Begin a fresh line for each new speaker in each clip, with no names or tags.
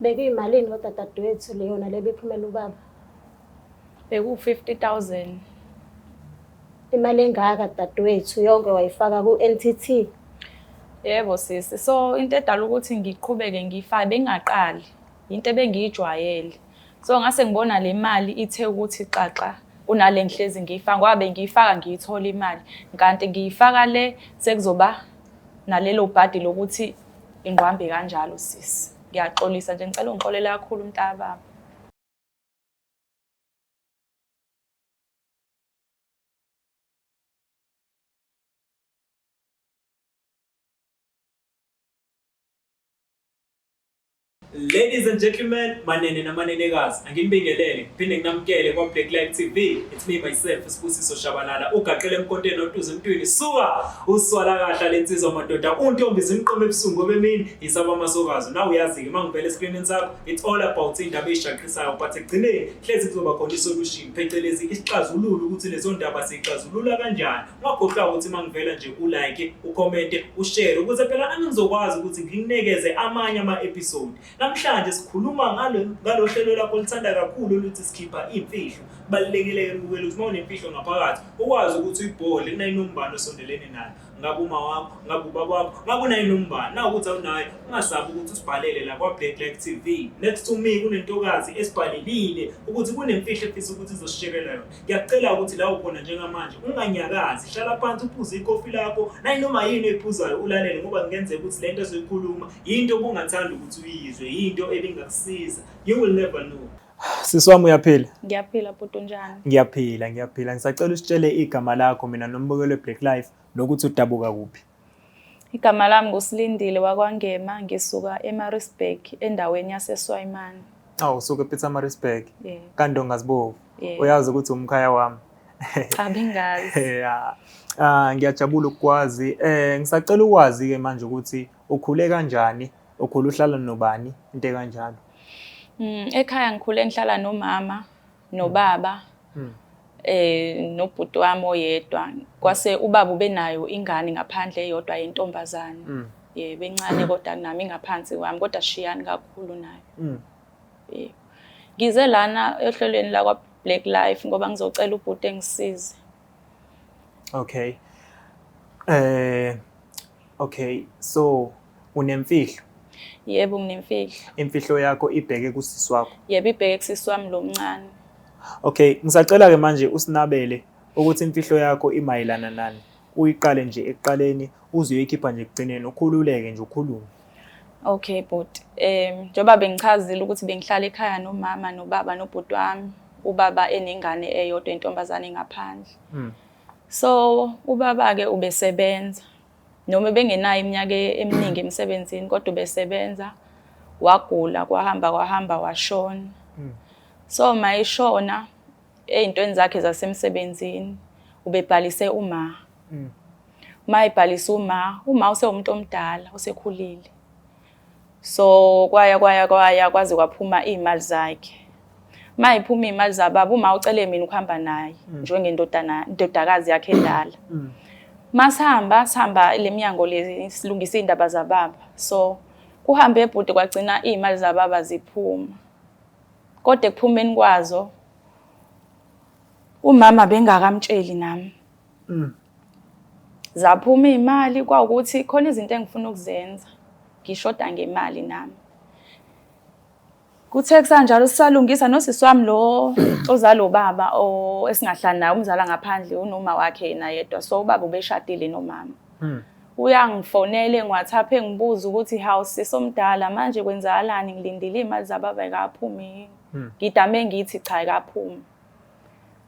Bekuyimalini kodwa dadewethu leyona le bephumela ubaba?
Beku-50,000.
Imali engaka dadewethu yonke wayifaka ku-NTT.
Yebo sisi, so into edala ukuthi ngiqhubeke ngiyifake bengingaqali, into ebengiyijwayele. So ngase ngibona le mali ithe ukuthi xaxa kunale ngihlezi ngiyifaka ngoba bengiyifaka ngiyithola imali, kanti ngiyifaka le sekuzoba nalelo bhadi lokuthi ingqwambe kanjalo sisi. Ngiyaxolisa nje, ngicela ungixolele kakhulu mntakababa.
Ladies and gentlemen, manene namanenekazi, anginibingelele, ngiphinde nginamukele kwa Black Life TV. It's me myself uSibusiso Shabalala, ugaqele emkonteni otuze emntwini. Suka uswala kahla lensizwa madoda, untombi zimqome ebusuku ngoba emini isaba amasokazi. Nawe uyazi-ke uma ngivela eskrinini sakho, it's all about indaba eyishaqisayo but ekugcineni hlezi kuzoba khona isolution, phecelezi isixazululo ukuthi lezo ndaba siyixazulula kanjani. Ungakhohlwa ukuthi uma ngivela nje ulike, ukhomente, ushare ukuze phela nami ngizokwazi ukuthi ngikunekeze amanye ama-episode. Namhlanje sikhuluma ngalo ngalo hlelo lakho olithanda kakhulu oluthi sikhipha imfihlo. Kubalulekile-ke mbukeli ukuthi uma unemfihlo ngaphakathi ukwazi ukuthi uyibhole kunayinombani osondelene nayo. Ngabe uma wakho, ngabe ubaba wakho, ngabe unayinombani. Na ukuthi awunayo, ungasabi ukuthi usibhalele la kwa-Black Life TV. Next to me kunentokazi esibhalelile ukuthi kunemfihlo efisa ukuthi izosishekela yona. Ngiyakucela ukuthi la ukhona njengamanje unganyakazi, hlala phansi uphuze ikhofi lakho nayinoma yini oyiphuzayo ulalele ngoba kungenzeka ukuthi le nto ezoyikhuluma yinto obungathanda ukuthi uyizwe, yinto ebingakusiza. You will never know. Sisi wami uyaphila?
Ngiyaphila bhuti, unjani?
Ngiyaphila, ngiyaphila. Ngisacela usitshele igama lakho mina nombukelo weBlack Life nokuthi udabuka kuphi.
Igama lami nguSilindile wakwaNgema, ngisuka eMaritzburg endaweni yaseSwayimane.
Awu usuka ePietermaritzburg.
Yebo.
KaNdonga Zibovu.
Yebo.
Uyazi ukuthi umkhaya wami.
Cha bengazi.
Yeah. Ah ngiyajabula ukukwazi. Eh ngisacela ukwazi ke manje ukuthi ukhule kanjani, ukhule uhlala nobani, into ekanjalo.
Ekhaya ngikhule ngihlala nomama nobaba. Nobhuti wami oyedwa. Kwase ubaba ubenayo ingane ngaphandle eyodwa yentombazane. Yebo, encane kodwa nami ngaphansi kwami kodwa shiyani kakhulu nayo. Yebo. Ngize lana ohlelweni la kwa Black Life ngoba ngizocela ubhuti engisize.
Okay. Okay, so unemfihlo?
Yebo, nginemfihlo.
Imfihlo yakho ibheke kusisi wakho?
Yebo, ibheke kusisi wami lo mncane.
Okay, ngisacela ke manje usinabele ukuthi imfihlo yakho imayelana nani. Uyiqale nje ekuqaleni uze uyoyikhipha nje ekugcineni, ukhululeke nje ukhulume.
Okay bhuti, njengoba bengichazile ukuthi bengihlala ekhaya nomama nobaba nobhuti wami, ubaba enengane eyodwa intombazane ngaphandle. So ubaba ke ubesebenza noma bengenayo iminyaka eminingi emsebenzini kodwa ubesebenza, wagula kwahamba kwahamba washona. So mayishona ey'ntweni zakhe zasemsebenzini ubebhalise uma. Mayibhalise uma, uma usewumuntu omdala usekhulile. So kwaya kwaya kwaya kwaze kwaphuma iy'mali zakhe. Mayiphuma iy'mali zababa uma ucele mina ukuhamba naye njengendodana indodakazi yakhe endala. Masihamba sihamba le minyango le silungisa iy'ndaba zababa. So kuhambe ebhuti kwagcina iy'mali zababa ziphuma. Kodwa ekuphumeni kwazo umama bengakamtsheli nami. Zaphuma iy'mali kwawukuthi khona izinto engifuna ukuzenza ngishoda ngemali nami. Kuthe kusanjalo sisalungisa nosisi wami lo ozala ubaba esingahlali naye, umzala ngaphandle unoma wakhe yena yedwa, so ubaba ubeshadile nomama. Uyangifonela ngiWhatsApp engibuza ukuthi hawu sisi omdala manje kwenzakalani, ngilindile iy'mali zababa ayikaphumi yini. Ngidame ngithi cha ayikaphumi.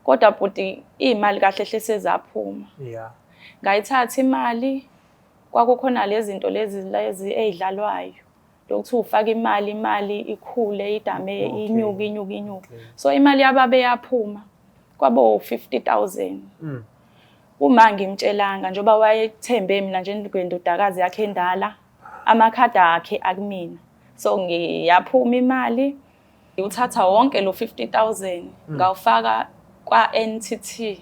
Kodwa bhuti iy'mali kahle hle sezaphuma. Ngayithatha imali, kwakukhona lezi zinto lezi lezi ey'dlalwayo. Lokuthi ufaka imali, imali ikhule idame inyuke inyuke inyuke. So imali yababa eyaphuma kwabo 50,000. Uma ngimtshelanga njengoba wayethembe mina njengendodakazi yakhe endala, amakhadi akhe akumina. So ngiyaphuma imali, ngiwuthatha wonke lo 50,000 ngawufaka kwa NTT.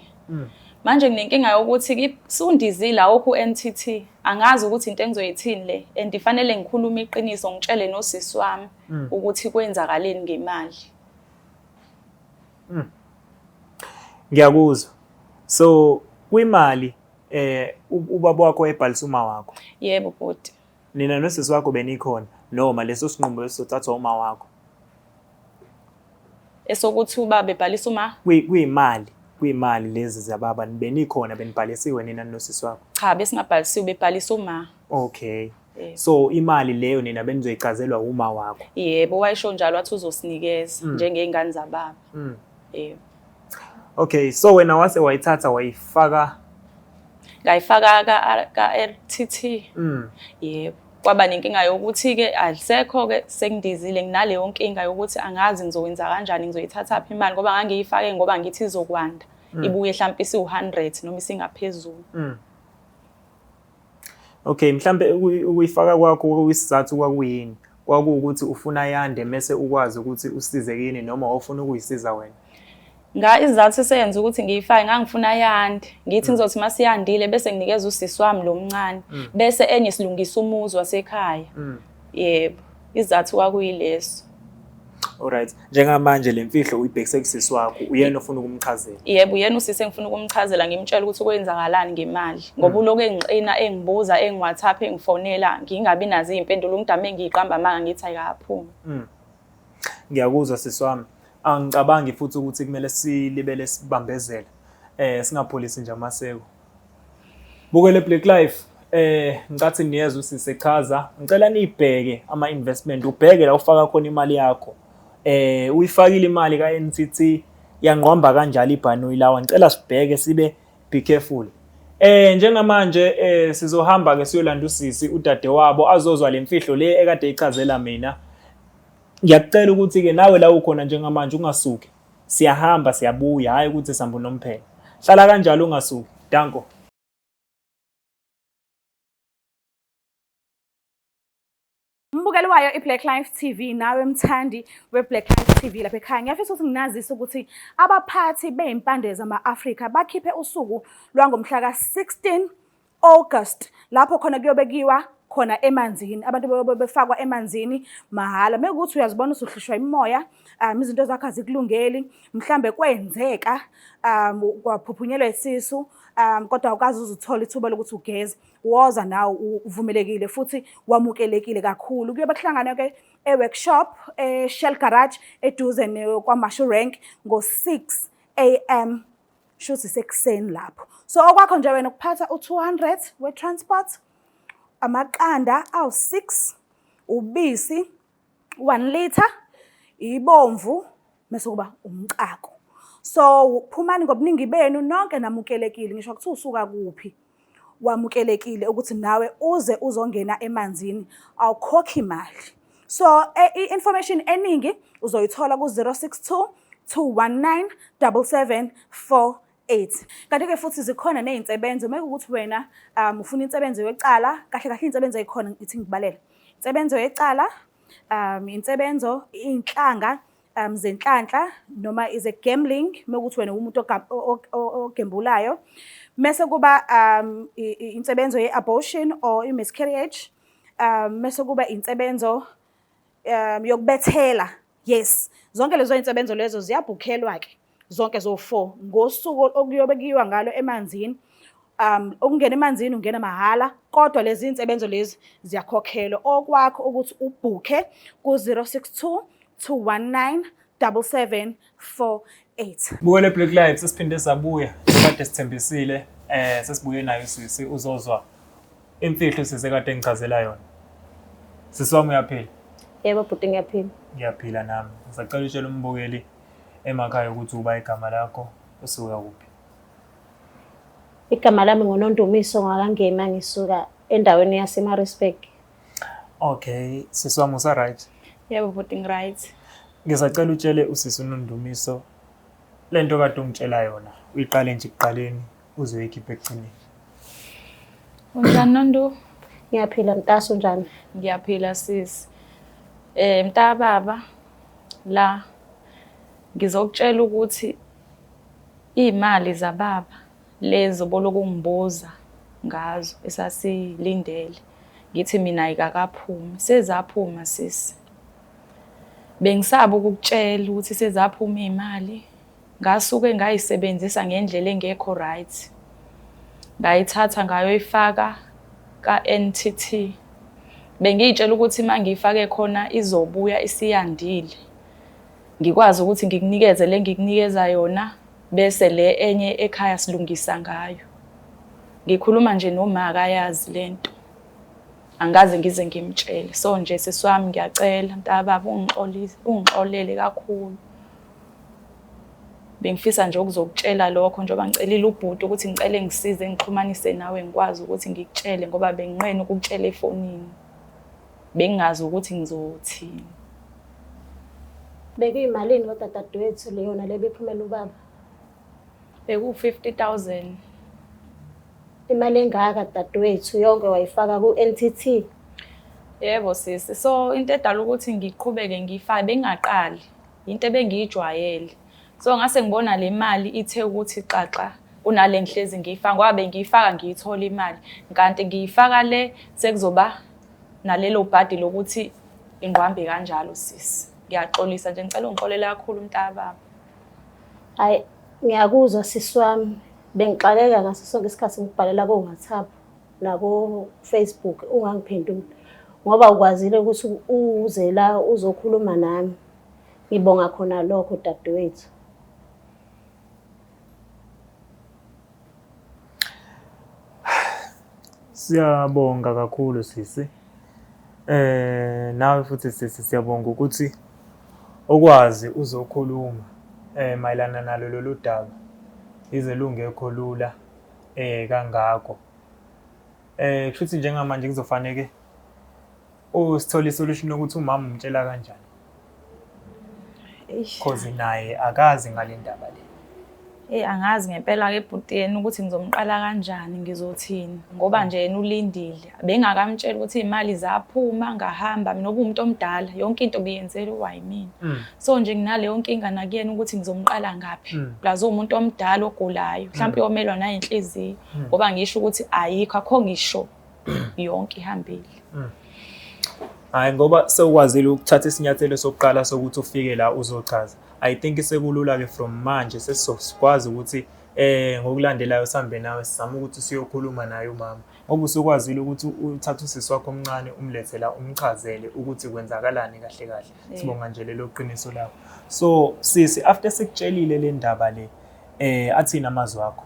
Manje nginenkinga yokuthi sundizile awukho u-NTT. Angazi ukuthi into engizoyithini le and ifanele ngikhulume iqiniso ngitshele nosisi wami ukuthi kwenzakaleni ngemali.
Ngiyakuzwa. So kwimali ubaba wakho ebhalisa uma wakho.
Yebo bhuti.
Nina nosisi wakho benikhona noma leso sinqumo esizothathwa uma wakho?
Esokuthi ubaba ebhalisa uma?
Kuyimali, kuyimali lezi zababa benikhona benibhalisiwe nina nosisi wakho?
Cha, besingabhalisiwe, bebhalisa uma.
Okay. So imali leyo nina benizoyichazelwa uma wakho?
Yebo, wayesho njalo wathi uzosinikeza njengey'ngane zababa. Yebo.
Okay, so wena wase wayithatha wayifaka?
Ngayifaka ka-LTT. Yebo. Kwaba nenkinga yokuthi-ke alisekho-ke sengindizile nginaleyo nkinga yokuthi angazi ngizokwenza kanjani, ngizoyithathaphi imali ngoba ngangiyifake ngoba ngithi izokwanda. Ibuye mhlampe isiwu-100 noma isingaphezulu.
Okay, mhlambe ukuyifaka kwakho kwakuyisizathu kwakuyini? Kwakuwukuthi ufuna yande mese ukwazi ukuthi usize kini noma wawufuna ukuyisiza wena?
Nga isizathu esenza ukuthi ngiyifake ngangifuna yande. Ngithi ngizothi masiyandile bese nginikeza usisi wami lo mncane bese enye silungisa umuzi wasekhaya. Yebo, isizathu kwakuyileso.
Alright, njengamanje le mfihlo uyibhekise kusisi wakho, uyena ofuna ukumchazela?
Yebo, uyena usisi engifuna ukumchazela, ngimtshela ukuthi kwenzakalani ngemali. Ngoba ulokhu engixina, engibuza, engi-WhatsApp, engifonela, ngingabi nazo iy'mpendulo, ngidame ngiyiqamba amanga ngithi ayikaphumi.
Ngiyakuzwa sisi wami. Angicabangi futhi ukuthi kumele silibele sibambezele. Singapholisi nje amaseko. Bukele Black Life. Ngicathi niyezwa usisi echaza. Ngicela niyibheke ama investment, ubheke la ufaka khona imali yakho. Uyifakile imali ka NTT yangqwamba kanjalo ibhanoyi lawa. Ngicela sibheke sibe be careful. Njengamanje sizohamba ke siyolanda usisi udadewabo azozwa lemfihlo le ekade ichazela mina. Ngiyakucela ukuthi ke nawe la ukhona njengamanje ungasuki. Siyahamba siyabuya, hayi ukuthi sihamba unomphela. Hlala kanjalo ungasuki. Danko.
Mbukeli wayo iBlack Life TV nawe mthandi weBlack Life TV lapha ekhaya, ngiyafisa ukuthi nginazise ukuthi abaphathi bezimpande zama-Afrika bakhiphe usuku lwangomhla ka-16 August lapho khona kuyobekiwa khona emanzini, abantu bayobe befakwa emanzini mahhala. Mekuthi uyazibona usuhlishwa imimoya, izinto zakho azikulungeli, mhlambe kwenzeka kwaphuphunyelwa isisu, kodwa awukaze uze uthole ithuba lokuthi ugeze, woza nawe uvumelekile futhi wamukelekile kakhulu. Kuyobe kuhlangana ke e-workshop e-Shell Garage eduze kwaMashu Rank ngo-6 AM, shuthi sekuseni lapho. So okwakho nje wena ukuphatha u-200 we-transport, amaqanda awu-6, ubisi 1 liter, ibomvu mase kuba umcako. So phumani ngobuningi benu nonke, namukelekile, ngisho kuthiwa usuka kuphi wamukelekile ukuthi nawe uze uzongena emanzini, awukhokhi imali. So i-information eningi uzoyithola ku-062 219 7748. Kanti-ke futhi zikhona ney'nsebenzo, uma kuwukuthi wena ufuna insebenzo yecala, kahle kahle iy'nsebenzo ey'khona ngithi ngibalele. Insebenzo yecala, insebenzo iy'nhlanga zenhlanhla noma is a gambling, uma kuwukuthi wena umuntu ogembulayo. Mese kuba insebenzo ye-abortion or i-miscarriage, mese kuba insebenzo yokubethela. Yes, zonke lezo iy'nsebenzo lezo ziyabhukhelwa-ke zonke zo-4 ngosuku okuyobe kuyiwa ngalo emanzini. Ukungena emanzini ungena mahhala, kodwa lezi iy'nsebenzo lezi ziyakhokhelwa. Okwakho ukuthi ubhukhe ku-062 219 7748.
Bukele Black Life, sesiphinde sabuya njengoba sithembisile, sesibuye nayo usisi uzozwa imfihlo sisi kade ngichazela yona. Sisi wami uyaphila?
Yebo bhuti, ngiyaphila.
Ngiyaphila nami. Ngisacela utshele umbukeli emakhaya ukuthi uba igama lakho, usuka kuphi?
Igama lami nguNondumiso ngakangema, ngisuka endaweni yaseMaritzburg.
Okay, sisi wami usa right?
Yebo bhuti, ngi-right.
Ngisacela utshele usisi uNondumiso lento kade ungitshela yona, uyiqale nje ekuqaleni uze uyikhiphe ekugcineni.
Unjani Nondu?
Ngiyaphila mntase, unjani?
Ngiyaphila sisi. Mntaka baba la ngizokutshela ukuthi iy'mali zababa lezi oboloku ungibuza ngazo esasilindele. Ngithi mina ayikakaphumi, sezaphuma sisi. Bengisaba ukukutshela ukuthi sezaphuma iy'mali. Ngasuke ngayisebenzisa ngendlela engekho right. Ngayithatha ngayoyifaka ka-N_T_T. Bengiy'tshela ukuthi uma ngiyifake khona izobuya isiyandile. Ngikwazi ukuthi ngikunikeze le engikunikeza yona bese le enye ekhaya silungisa ngayo. Ngikhuluma nje noma akayazi le nto. Angikaze ngize ngimtshele. So nje sisi wami ngiyacela mntakababa ungixolise, ungixolele kakhulu. Bengifisa nje ukuzokutshela lokho njengoba ngicelile ubhuti ukuthi ngicele ngisize ngixhumanise nawe ngikwazi ukuthi ngikutshele ngoba benginqena ukukutshela efonini. Bengingazi ukuthi ngizothini.
Bekuyimalini kodwa dadewethu leyona le bephumela ubaba?
Beku-50 000.
Imali engaka dadewethu yonke wayifaka ku-NTT?
Yebo sisi. So into edala ukuthi ngiqhubeke ngiyifake bengingaqali. Into ebengiyijwayele. So ngase ngibona le mali ithe ukuthi xaxa kunale ngihlezi ngiyifaka ngoba bengiyifaka ngiyithola imali. Kanti ngiyifaka le sekuzoba nalelo bhadi lokuthi ingqwambe kanjalo sisi. Ngiyaxolisa nje ngicela ungixolele kakhulu mntakababa.
Hayi ngiyakuzwa sisi wami. Bengixakeka ngaso sonke isikhathi ngikubhalela ko-WhatsApp nako-Facebook ungangiphenduli ngoba ukwazile ukuthi uze la uzokhuluma nami. Ngibonga khona lokho dadewethu.
Siyabonga kakhulu sisi. Nawe futhi sisi siyabonga ukuthi ukwazi uzokhuluma mayelana nalo lolu daba. Yize lungekho lula kangako. Kushuthi njengamanje kuzofaneke usithole isolution yokuthi umama umtshela kanjani. Cause naye akazi ngale ndaba le.
Eyi angazi ngempela-ke bhuti yena ukuthi ngizomqala kanjani ngizothini ngoba nje yena ulindile. Bengakamtsheli ukuthi iy'mali zaphuma ngahamba mina ubuwumuntu omdala yonke into beyenzela yimina. So nje nginaleyo nkinga nakuyena ukuthi ngizomqala ngaphi. Plus uwumuntu omdala ogulayo mhlawumpe uyomelwa nayinhliziyo ngoba ngisho ukuthi ayikho akho ngisho yonke ihambile.
Hhayi ngoba sewukwazile ukuthatha isinyathelo sokuqala sokuthi ufike la uzochaza. I think sekulula-ke from manje sesizokwazi ukuthi ngokulandelayo sihambe nawe sizame ukuthi siyokhuluma naye umama. Ngoba usukwazile ukuthi uthathe usisi wakho omncane umlethe la umchazele ukuthi kwenzakalani kahle kahle. Sibonga nje lelo qiniso lakho. So sisi after sikutshelile le ndaba le athini amazwi akho?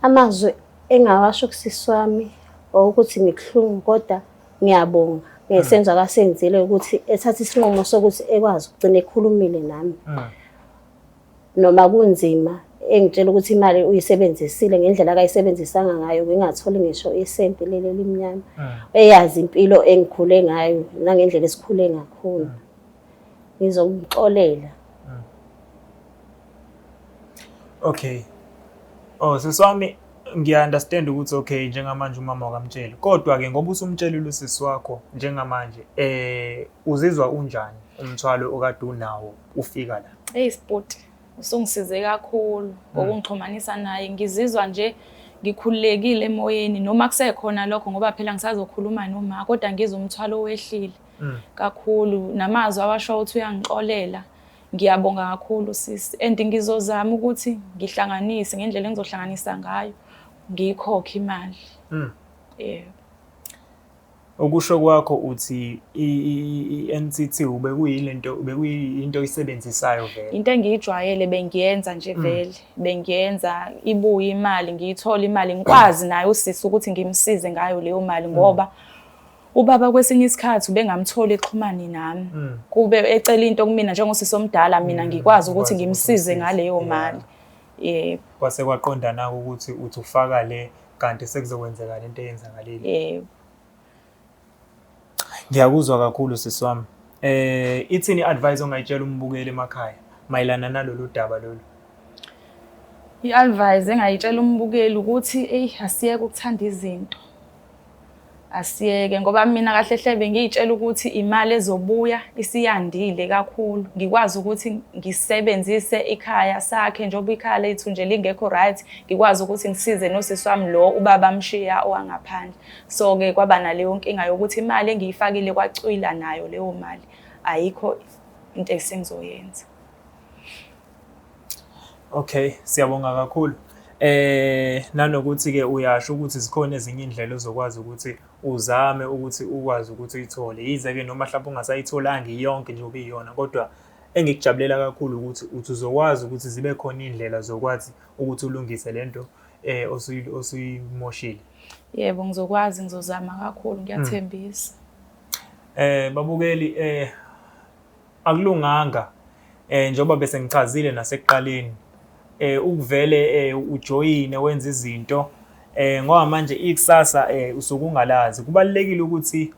Amazwi engawasho kusisi wami ukuthi ngikuhlungu kodwa ngiyabonga ngesenzo akasenzile ukuthi ethathe isinqumo sokuthi ekwazi ukugcina ekhulumile nami. Noma kunzima engitshela ukuthi imali uyisebenzisile ngendlela akayisebenzisanga ngayo ngingatholi ngisho isenti leli elimnyama. Eyazi impilo engikhule ngayo nangendlela esikhule ngakhona. Ngizomxolela.
Okay. Oh sisi wami ngiya-understand ukuthi okay njengamanje umama wakamtsheli kodwa-ke ngoba usumtshelile usisi wakho njengamanje uzizwa unjani umthwalo okade unawo ufika la?
Eyi Sipoti, usungisize kakhulu ngokungixhumanisa naye. Ngizizwa nje ngikhululekile emoyeni noma kusekhona lokho ngoba phela ngisazokhuluma noma kodwa ngizwa umthwalo wehlile kakhulu namazwi awasho ukuthi uyangixolela. Ngiyabonga kakhulu sisi and ngizozama ukuthi ngihlanganise ngendlela engizohlanganisa ngayo ngiyikhokhe imali. Yebo.
Okusho kwakho uthi i-NCT ubekuyilento ubekuyinto oyisebenzisayo vele.
Into engiyijwayele bengiyenza nje vele bengiyenza ibuye imali ngiyithole imali ngikwazi naye usisi ukuthi ngimsize ngayo leyo mali ngoba ubaba kwesinye isikhathi ubengamtholi exhumani nami kube ecela into kumina njengosisi omdala mina ngikwazi ukuthi ngimsize ngaleyo mali. Yebo.
Kwase kwaqondana ukuthi uthi ufaka le kanti sekuzokwenzeka lento eyenzakalile.
Yebo.
Ngiyakuzwa kakhulu sisi wami. Ithini i-advice ongayitshela umbukeli emakhaya mayelana nalolu daba lolu?
I-advice engayitshela umbukeli ukuthi eyi asiyeke ukuthanda izinto. Asiyeke ngoba mina kahle hle bengiyitshela ukuthi imali ezobuya isiyandile kakhulu, ngikwazi ukuthi ngisebenzise ikhaya sakhe njengoba ikhaya lethu nje lingekho right, ngikwazi ukuthi ngisize nosisi wami lo ubaba amshiya owangaphandle. So-ke kwaba naleyo nkinga yokuthi imali engiyifakile kwacwila nayo leyo mali, ayikho into esengizoyenza.
Okay, siyabonga kakhulu. Nanokuthi ke uyasho ukuthi zikhona ezinye indlela ozokwazi ukuthi uzame ukuthi ukwazi ukuthi uyithole. Yize ke noma mhlawumbe ungasayitholanga iyonke njengoba iyona, kodwa engikujabulela kakhulu ukuthi uthi uzokwazi ukuthi zibe khona iy'ndlela zokwazi ukuthi ulungise lento osuyimoshile.
Yebo, ngizokwazi, ngizozama kakhulu, ngiyathembisa.
Babukeli, akulunganga njengoba bese ngichazile nasekuqaleni ukuvele ujoyine wenze izinto ngoba manje ikusasa usuke ungalazi. Kubalulekile ukuthi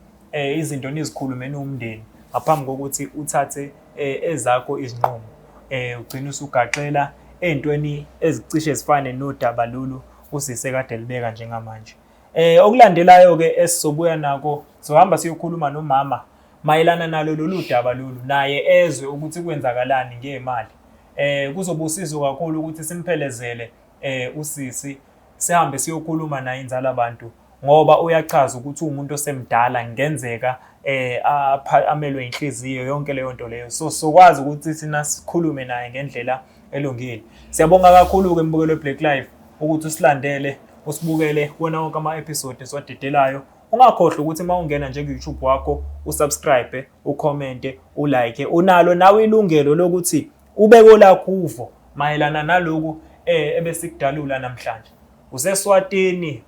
izinto nizikhulume niwumndeni ngaphambi kokuthi uthathe ezakho izinqumo, ugcine usugaxela ey'ntweni ezicishe zifane nodaba lolu usisi ekade elibeka njengamanje. Okulandelayo-ke esizobuya nako, sizohamba siyokhuluma nomama mayelana nalo lolu daba lolu, naye ezwe ukuthi kwenzakalani ngemali. Kuzoba usizo kakhulu ukuthi simphelezele usisi, sihambe siyokhuluma naye inzala abantu, ngoba uyachaza ukuthi uwumuntu osemdala, kungenzeka amelwe inhliziyo yonke leyo nto leyo. So sokwazi ukuthi thina sikhulume naye ngendlela elungile. Siyabonga kakhulu-ke mbukelo we-Black Life ukuthi usilandele, usibukele kuwona wonke ama-episode esiwadedelayo. Ungakhohlwa ukuthi uma ungena nje ku-YouTube wakho usubscribe, ukhomente, ulike. Unalo nawe ilungelo lokuthi ubeke olakho uvo mayelana naloku ebesikudalula namhlanje. Useswatini,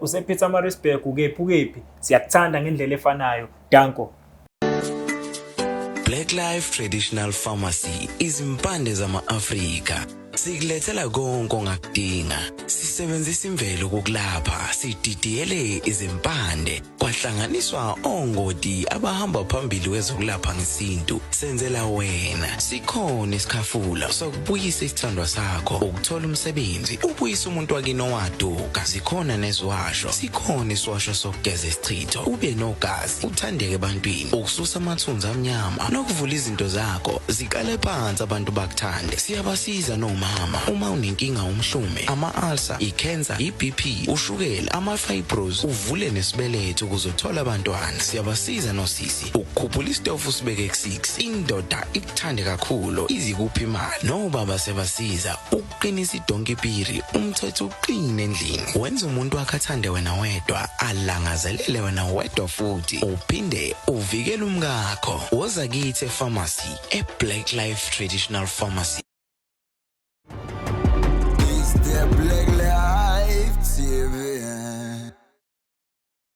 usePietermaritzburg, ukephi ukephi, siyakuthanda ngendlela efanayo. Danko.
Black Life Traditional Pharmacy, izimpande zama-Afrika. Sikulethela konke ongakudinga. Sisebenzisa imvelo ukukulapha, sididiyele izimpande, kwahlanganiswa ongoti abahamba phambili kwezokulapha ngesintu. Senzela wena. Sikhona isikhafula sokubuyisa isithandwa sakho, ukuthola umsebenzi, ubuyise umuntu wakini owaduka. Zikhona neziwasho, sikhona isiwasho sokugeza isichitho, ube nogazi, uthandeke ebantwini, ukususa amathunzi amnyama nokuvula izinto zakho ziqale phansi abantu bakuthande. Siyabasiza nomama uma unenkinga umhlume, ama-ulcer, i-cancer, i-BP, ushukela, ama-fibros, uvule nesibeletho ukuze uthole abantwana. Siyabasiza nosisi ukukhuphula isitofu usibeke ku-6, indoda ikuthande kakhulu izikuphi imali. Nobaba siyabasiza ukuqinisa idonki piri, umthetho uqine endlini, wenza umuntu wakhe athande wena wedwa, alangazelele wena wedwa, futhi uphinde uvikele umkakho. Woza kithi epharmacy, e-Black Life Traditional Pharmacy.